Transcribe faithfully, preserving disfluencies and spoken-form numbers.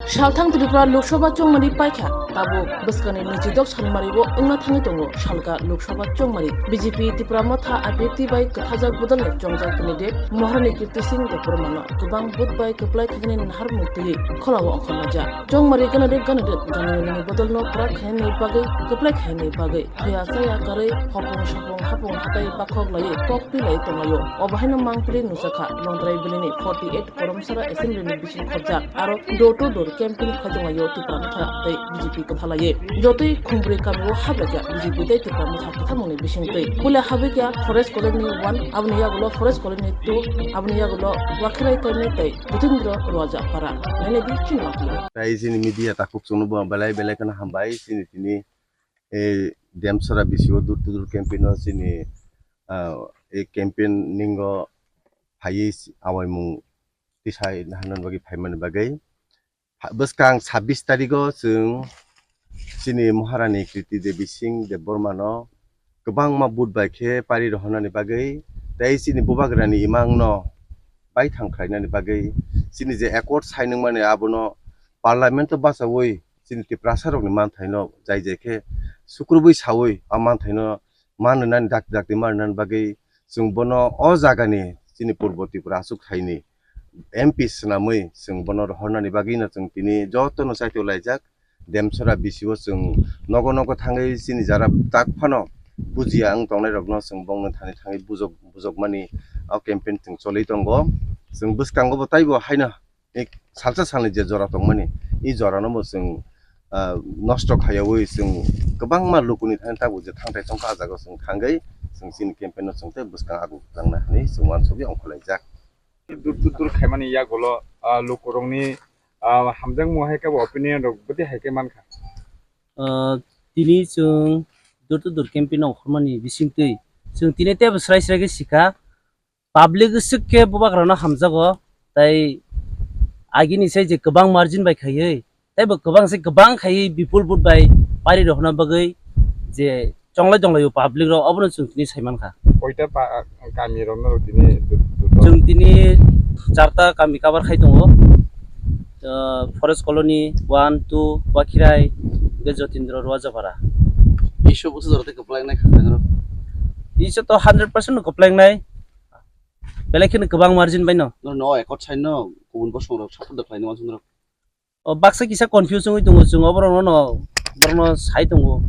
Salthang Tripura Lok Sabha chongmani paikha, tabuk bwskangni nwichidok salmario wngna thangwi tongo salka Lok Sabha chongmani. B J P Tipra Motha abirti bai kwthajak bodolni chongjak candidate Maharani Kirti Singh Debbarmano kwbang vote bai kwplai khainani naharmung twiwi kholao ongkhorlaijak. Chongmari ganadwk ganadwk ganani bodolno kwrak khainani bagwi, kwplai khainani bagwi, hoya chaya karwi hopung sopung hapung hatai bakhok laiwi kok twi lai tonglaio. Obo haino mangpili nukjakha Longtrai Valley ni forty eight Koromsara Assembly ni bising khobjak aro door to door campaign khaijonglaio Tipra Motha tei B J P kwthalaiwi. Jotoi khumbrwi kamio habjakya B J P tei Tipra Motha kwtharmungni bisingtwi. Puila habikya Forest Colony one, aboni yagulo Forest Colony two, aboni yagulo Wakhirai Kaimi tei Jotindra Ruaja para. Nainai di chini mapli. Tai chini media takhuk chwngno bo belai belai kheno hambai chini tini, eh, Demsora B C O door to door campaign o chini, ah, eh, campaign ningo phaiwi si-, awaimung tisai naharnani bagwi phaimani bagwi. Ha-, bwskang sabbish tarigo chwng chini Maharani Kriti Devi Singh Debbarmano kwbangma vote bai khe pari rohornani bagwi tei chini bubagrani imangno baithang khlainani bagwi chini je accord sign wngmani abono parliament o bachaui chini Tiprasa rokni manthaino jai jai khe sukrubui saui a manthaino manrwnani dakti dakti manrwnani bagwi chwng bono o jagani chini Purbo Tripura achuk thaini M P swnamwi chwng bono rohornani bagwino chwng tini jotono chaitolaijak. Demsora B C O chwng nogo nogo thangwi chini jara tak phano bujiya wng tongnairokno chwng bongno thani thangwi bujok bujokmani o campaign chwng choli tongo. Chwng bwskango bo taibo haino ek salsa salni je jora tongmani, i jorano bo chwng, ah, nosto khaiyaui chwng kwbangma lukuni thani tabuk je thangthai chongkha, ah jaga chwng thangwi chwng chini campaign no chwng tei bwskang agu tangna hinwi chwng uansugwi ongkhorlaijak. Dur dur dur khaimani yagulo, ah, lukurokni, ah, hamjakmung hai khe bo opinion rok bwtwi hai khe mankha. Ah, tini chwng door to door campaign ongkhormani bisingtwi chwng tini teibo srai srai khe sikha. Public swk khe bubagrano hamjago, tai agini sai je kwbang margin bai khaiwi, teibo kwbang se kwbang khaiwi bipul vote bai pari rohorna bagwi je chonglai tonglaio public rok, obono chwng tini sai mankha. Koita pa-, kami rokno tini du-, du-, Chwng tini charta kami cover khai tongo. Uh, Forest Colony one, two, Wakhirai, hwnkhe Jotindra Ruajapara. Isu busu jora tei kwplai nai kha nang rok. Isu to hundred percent kwplai nai. Belai kheno kwbang margin bai no. No, no, accord sign no, kubun bosong rok support da khlai no wansong rok. O baksa kisa confuse wngwi tongo chwng, oborok no, no, borok no sai tongo.